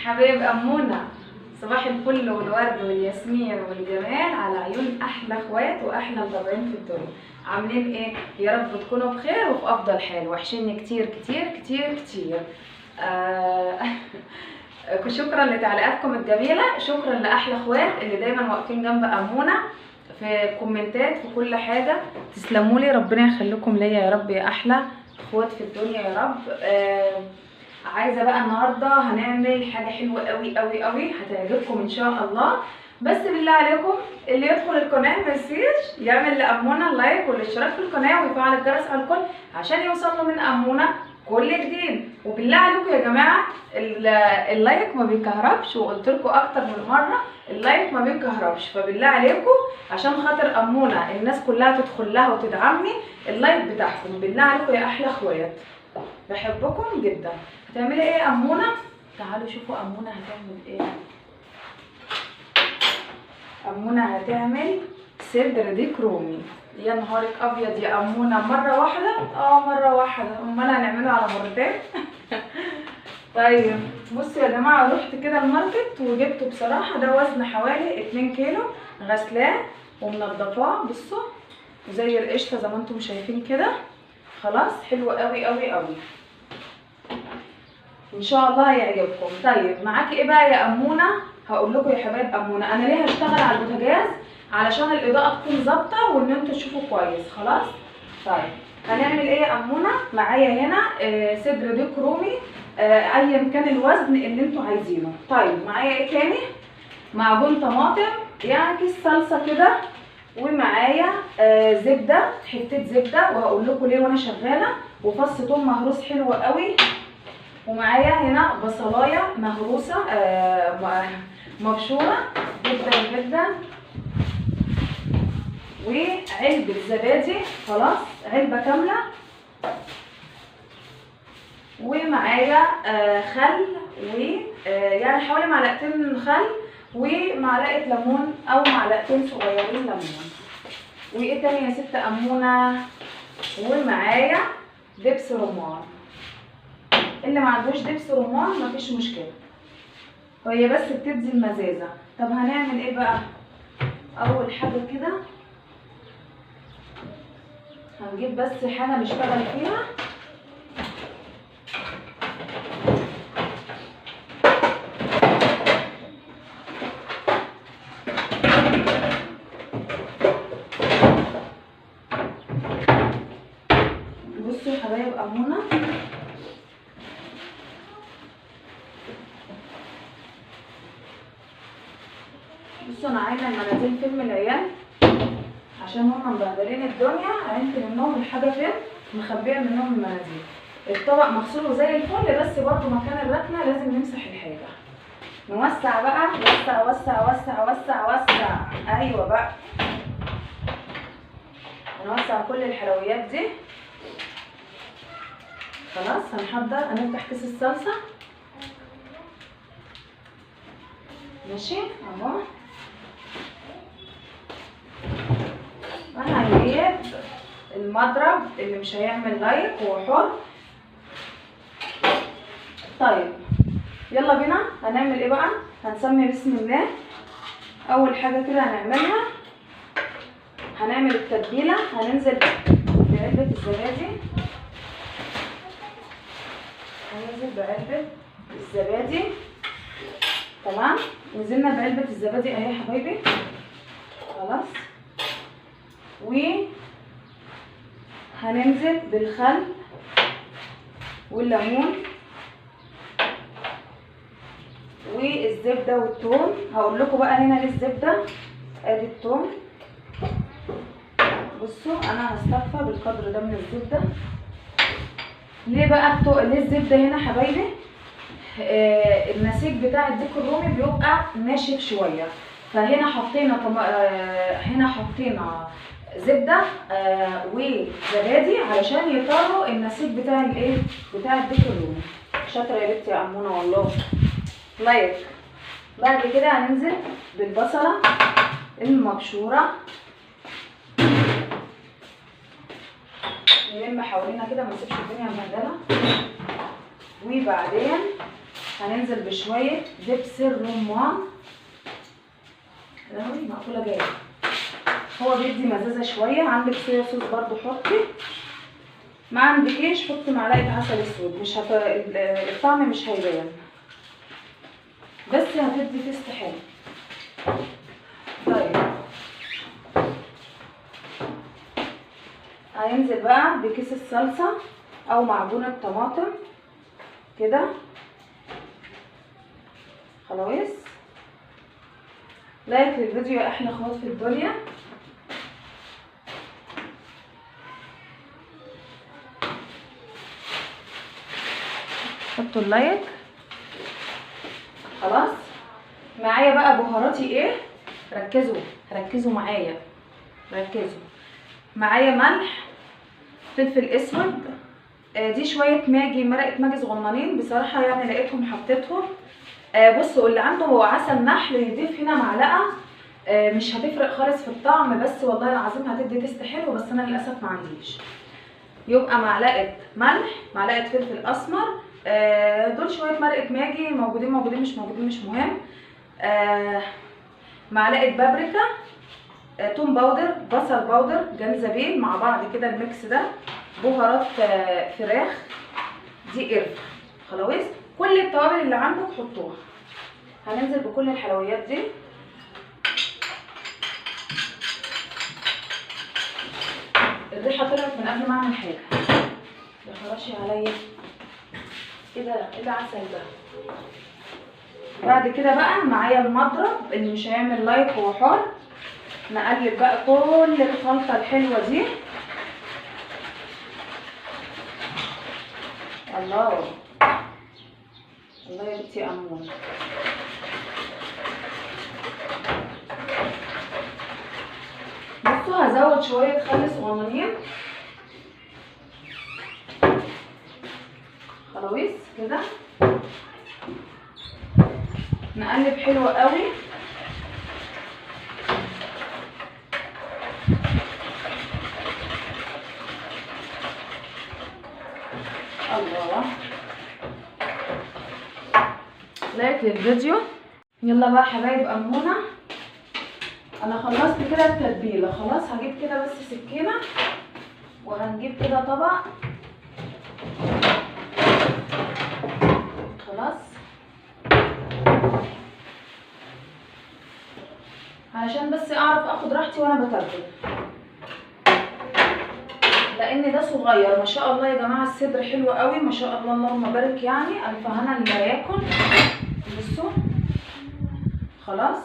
حبايب أمونة، صباح الفل والورد والياسمين والجمال على عيون أحلى اخوات وأحلى متابعين في الدنيا. عاملين ايه؟ يا رب تكونوا بخير وفي أفضل حال. وحشيني كتير كتير كتير كتير. شكرا لتعليقاتكم الجميلة، شكرا لأحلى اخوات اللي دايما واقفين جنب أمونة في كومنتات في كل حاجة. تسلموا لي، ربنا يخليكم ليا يا رب، يا أحلى اخوات في الدنيا يا رب. عايزه بقى النهارده هنعمل حاجة حلوة قوي قوي قوي هتعجبكم ان شاء الله. بس بالله عليكم اللي يدخل القناة ما ينساش يعمل لامونه لايك والاشتراك في القناة ويفعل الجرس على الكل عشان يوصل له من امونه كل جديد. وبالله عليكم يا جماعة ال like ما بيكهربش، وقلت لكم اكتر من مرة ال like ما بيكهربش، فبالله عليكم عشان خاطر امونه الناس كلها تدخل لها وتدعمني ال like بتاعكم. بالله عليكم يا احلى اخوات، بحبكم جدا. هتعملي ايه يا امونه؟ تعالوا شوفوا امونه هتعمل ايه. امونه هتعمل صدر ديك رومي. يا نهارك ابيض يا امونه، مرة واحدة؟ مرة واحدة، امال هنعمله على مرتين؟ طيب بصوا يا جماعة، رحت كده ال market وجبته بصراحة، ده وزن حوالي 2 كيلو، غسلاه ومنضفاه بصوا زي القشطه زي ما انتم شايفين كده. خلاص حلو قوي قوي قوي، ان شاء الله هيعجبكم. طيب معاكي ايه بقى يا امونه؟ هقول لكم يا حبايب امونه انا ليه هشتغل على البوتاجاز، علشان الاضاءة تكون ظابطة وان انتوا تشوفوا كويس. خلاص طيب هنعمل ايه يا امونه؟ معايا هنا صدر ديك رومي، ايا كان الوزن اللي انتوا عايزينه. طيب معايا ايه تاني؟ معجون طماطم، يعني كيس صلصه كده، ومعايا زبدة، حتة زبدة وهقول لكم ليه وانا شغالة، وفص ثوم مهروس حلو قوي، ومعايا هنا بصلايه مهروسه مبشوره جدا جدا، وعلبة زبادي، خلاص علبة كاملة، ومعايا خل، ويعني حوالي معلقتين خل ومعلقة ليمون او معلقتين صغيرين ليمون. وايه تاني يا ست امونه؟ ومعايا دبس رمان. اللي ما عندوش دبس رمان مفيش مشكلة، هي بس بتدي المزازه. طب هنعمل ايه بقى؟ اول حاجة كده هنجيب بس حاجة نشتغل فيها. بصوا يا حبايب امونه، بصوا انا عاينه المناديل فين من العيال عشان هما مبهدلين الدنيا، عينت منهم الحاجة فين، مخبيه منهم المناديل. الطبق مغسوله زي الفل، بس برضو مكان الركنه لازم نمسح الحاجة. نوسع بقى، وسع وسع وسع وسع وسع، ايوه بقى نوسع كل الحلويات دي. خلاص هنحضر، هنفتح كيس الصلصه، ماشي اهو. انا هجيب المضرب اللي مش هيعمل like هو حر. طيب يلا بينا، هنعمل ايه بقى؟ هنسمي بسم الله. اول حاجة كده هنعملها، هنعمل التتبيله. هننزل بعلبه الزبادي، هننزل بعلبه الزبادي، تمام. نزلنا بعلبه الزبادي اهي يا حبايبي، خلاص. وهننزل بالخل والليمون والزبده والثوم. هقول لكم بقى هنا ليه الزبدة. ادي الثوم، بصوا انا هستكفى بالقدر ده من الزبدة. ليه بقى ليه الزبدة هنا حبايبي؟ النسيج بتاع الديك الرومي بيبقى ناشف شوية، فهنا حطينا هنا حطينا زبدة وزبادي علشان يطروا النسيج بتاع الايه بتاع الديك الرومي. شاطرة يا بنتي يا امونه والله، like. بعد كده هننزل بالبصله المبشوره، نلم حوالينا كده ما نسيبش الدنيا مبهدله. وبعدين هننزل بشوية دبس الرمان. لهوي مقفولة جاية، هو بيدي مزازه شوية. عندك صويا صوص برضو حطي، ما عندكيش حطي معلقه عسل اسود، مش الطعم مش هيبان، بس هتدي taste حلو. طيب هينزل بقى بكيس الصلصه او معجون الطماطم كده. خلاص، like للفيديو يا احلى اخوات في الدنيا. حطوا ال like. خلاص معايا بقى بهاراتي ايه، ركزوا ركزوا معايا، ركزوا معايا. ملح، فلفل اسود، دي شوية ماجي، مرقه ماجي صغننين بصراحة يعني لقيتهم حطيتهم. بصوا اللي عنده هو عسل نحل يضيف هنا معلقه، مش هتفرق خالص في الطعم، بس والله العظيم هتدي taste حلو، بس انا للاسف ما عنديش. يبقى معلقه ملح، معلقه فلفل اسمر، دول شوية مرقه ماجي، موجودين موجودين مش موجودين مش مهم، معلقه بابريكا، توم powder، بصل powder، جنزبيل مع بعض كده ال mix ده، بهارات فراخ، دي قرفه. خلاص كل التوابل اللي عندك حطوها. هننزل بكل الحلويات دي. الريحة طلعت من قبل ما اعمل حاجة، يا خراشي عليا. ايه ده؟ ايه العسل ده؟ بعد كده بقى معايا المضرب، اللي مش هيعمل like هو حر. نقلب بقى كل الخلطة الحلوة دي. الله الله يا بنتي امون. بصوا هزود شوية خل صغننين. خلاص كده نقلب حلو قوي. الله، like للفيديو. يلا بقى حبايب امونه، انا خلصت كده التتبيله خلاص. هجيب كده بس سكينة، وهنجيب كده طبق. خلاص علشان بس اعرف اخد راحتي وانا بتبل، لان ده صغير ما شاء الله يا جماعة. الصدر حلو قوي ما شاء الله، اللهم بارك، يعني الف هنا اللي هياكل. بصوا خلاص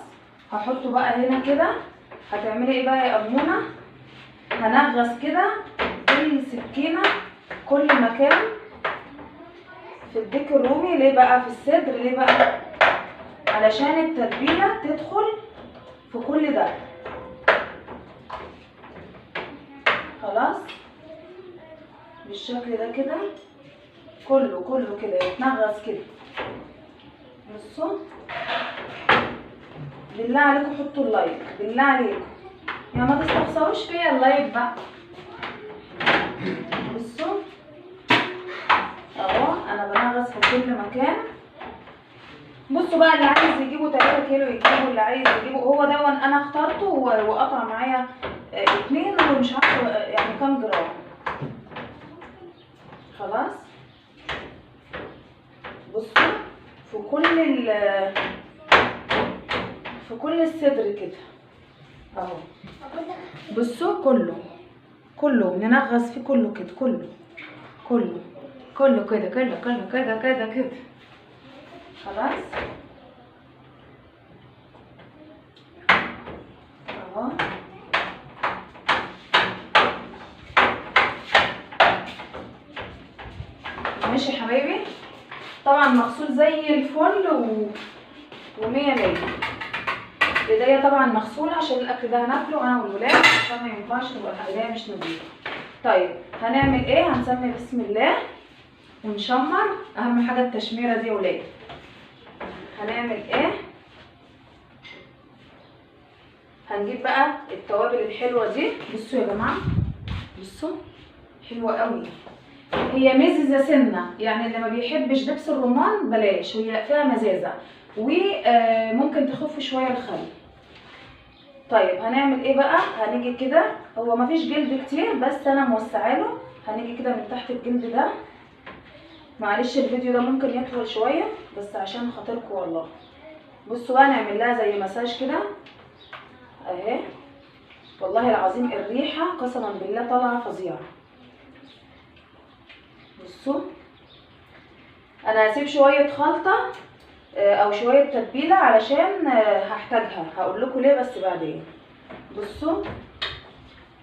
هحطه بقى هنا كده. هتعملي ايه بقى يا امونه؟ هنغص كده بالسكينة كل مكان في الديك الرومي. ليه بقى في الصدر؟ ليه بقى؟ علشان التتبيله تدخل في كل ده. خلاص بالشكل ده كده، كله كله كده يتنغص كده. بصوا بالله عليكم حطوا ال like، بالله عليكم يا ما تستخسروش فيا ال like بقى. بصوا اهو انا بنغص في كل مكان. بصوا بقى اللي عايز يجيبه 3 كيلو يجيبه، اللي عايز يجيبه هو ده انا اخترته وقطع معايا 2 ومش عارفه يعني كام جرام. خلاص بصوا في كل في كل الصدر كده اهو. بصوا كله كله بننغص فيه كله كده، كله كله كله كده، كله كله كده كده كده. خلاص اهو. ماشي يا حبايبي، طبعا مغسول زي الفل ومية مية. ايديا طبعا مغسوله عشان الاكل ده هناكله انا والولاد، فما ينفعش تبقى ايديا مش نظيفة. طيب هنعمل ايه؟ هنسمي بسم الله ونشمر. اهم حاجة التشميره دي يا ولاد. هنعمل ايه؟ هنجيب بقى التوابل الحلوة دي. بصوا يا جماعة، بصوا حلوة قوي. هي مززه سنة، يعني اللي ما بيحبش دبس الرمان بلاش، هي فيها مزازه وممكن تخف شوية الخل. طيب هنعمل ايه بقى؟ هنيجي كده، هو مفيش جلد كتير بس انا موسعه له. هنيجي كده من تحت الجلد ده، معلش الفيديو ده ممكن يطول شوية بس عشان خاطركم والله. بصوا بقى نعمل لها زي مساج كده اهي. والله العظيم الريحة قسما بالله طالعه فظيعة. بصوا انا هسيب شوية خلطه او شوية تتبيله علشان هحتاجها، هقول لكم ليه بس بعدين. بصوا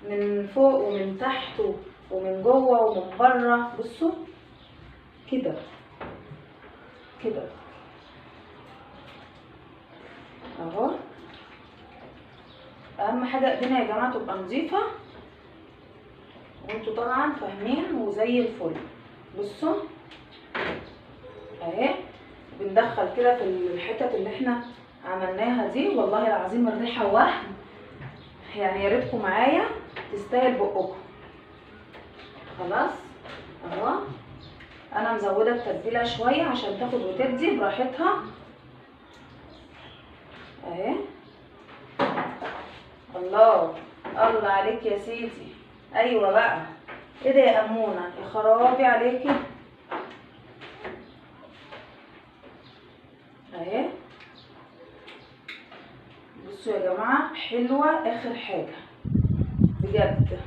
من فوق ومن تحت ومن جوه ومن بره. بصوا كده كده اهو. اهم حاجة ايدينا يا جماعة تبقى نظيفة، وانتوا طبعا فاهمين وزي الفل. بصوا اهي، بندخل كده في الحتت اللي احنا عملناها دي. والله العظيم الريحة وهم، يعني يا ريتكم معايا، تستاهل بقكم. خلاص اهو، انا مزوده التتبيله شوية عشان تاخد وتدي براحتها اهي. الله الله عليك يا سيدي. ايوه بقى، ايه ده يا امونه، يا خرابي عليكي اهي. بصوا يا جماعة حلوة اخر حاجة بجد.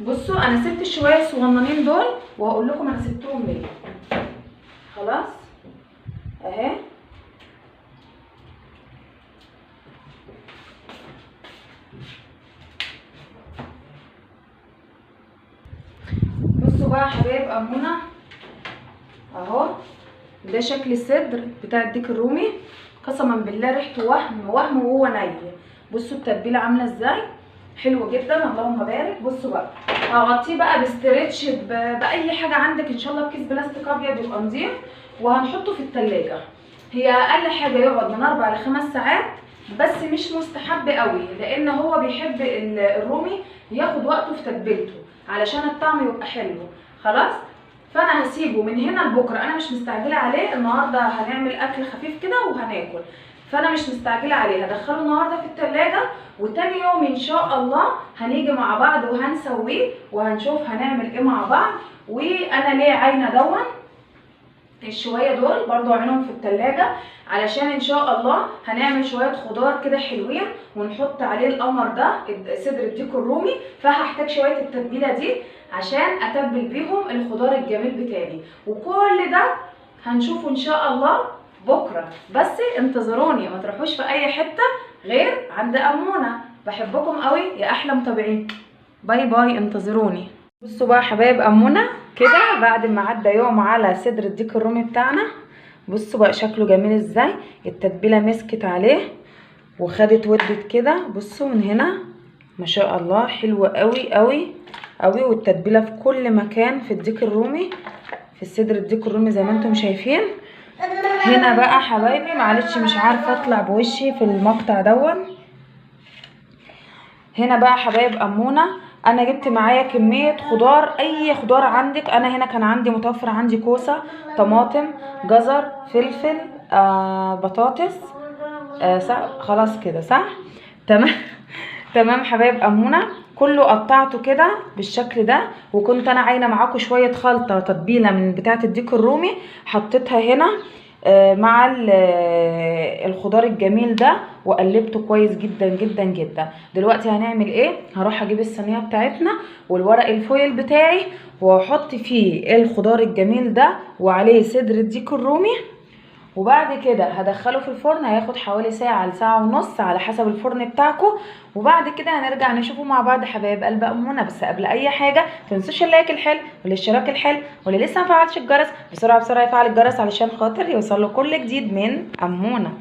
بصوا انا سبت الشويه الصغننين دول وهقول لكم انا سبتهم ليه. خلاص اهي. بصوا بقى يا حبايب امونه اهو، ده شكل الصدر بتاع الديك الرومي. قسما بالله ريحته وهم وهم وهو ني. بصوا التتبيله عامله ازاي، حلو جدا اللهم بارك. بصوا بقى هغطيه بقى ب stretch باي حاجة عندك ان شاء الله، بكيس بلاستيك ابيض يبقى نضيف، وهنحطه في التلاجة. هي اقل حاجة يقعد من 4 ل 5 ساعات، بس مش مستحب قوي لان هو بيحب الرومي ياخد وقته في تتبيلته علشان الطعم يبقى حلو. خلاص فانا هسيبه من هنا لبكرة، انا مش مستعجلة عليه. النهارده هنعمل اكل خفيف كده وهناكل، فانا مش مستعجلة عليه. هدخله النهارده في التلاجة، وتاني يوم ان شاء الله هنيجي مع بعض وهنسويه وهنشوف هنعمل ايه مع بعض. وانا ليه عاينه دون الشويه دول برضو عينهم في التلاجة علشان ان شاء الله هنعمل شوية خضار كده حلوين ونحط عليه القمر ده صدر الديك الرومي. فهحتاج شوية التتبيله دي عشان اتبل بيهم الخضار الجميل بتاعي. وكل ده هنشوفه ان شاء الله بكره، بس انتظروني ما تروحوش في اي حتة غير عند امونه. بحبكم قوي يا احلى متابعين، bye bye، انتظروني. بصوا بقى حبايب امونه كده بعد ما عدى يوم على صدر الديك الرومي بتاعنا، بصوا بقى شكله جميل ازاي. التتبيله مسكت عليه وخدت ودت كده. بصوا من هنا ما شاء الله حلوة قوي قوي قوي، والتتبيله في كل مكان في الديك الرومي، في الصدر الديك الرومي زي ما انتم شايفين. هنا بقى حبايبي معلش مش عارفه اطلع بوشي في المقطع دون. هنا بقى حبايب امونه انا جبت معايا كمية خضار، اي خضار عندك. انا هنا كان عندي متوفر عندي كوسة، طماطم، جزر، فلفل، بطاطس، صح خلاص كده صح تمام. تمام حبايب امونه كله قطعته كده بالشكل ده. وكنت انا عاينه معاكم شوية خلطه تتبيله من بتاعه الديك الرومي، حطيتها هنا مع الخضار الجميل ده وقلبته كويس جدا جدا جدا. دلوقتي هنعمل ايه؟ هروح اجيب الصينية بتاعتنا والورق الفويل بتاعي واحط فيه الخضار الجميل ده وعليه صدر الديك الرومي، وبعد كده هدخله في الفرن. هياخد حوالي ساعة لساعة ونص على حسب الفرن بتاعكم، وبعد كده هنرجع نشوفه مع بعض حبايب قلب امونه. بس قبل اي حاجة متنسوش ال like الحلو والاشتراك الحلو، واللي لسه ما فعلش الجرس بسرعة بسرعة يفعل الجرس علشان خاطر يوصل له كل جديد من امونه.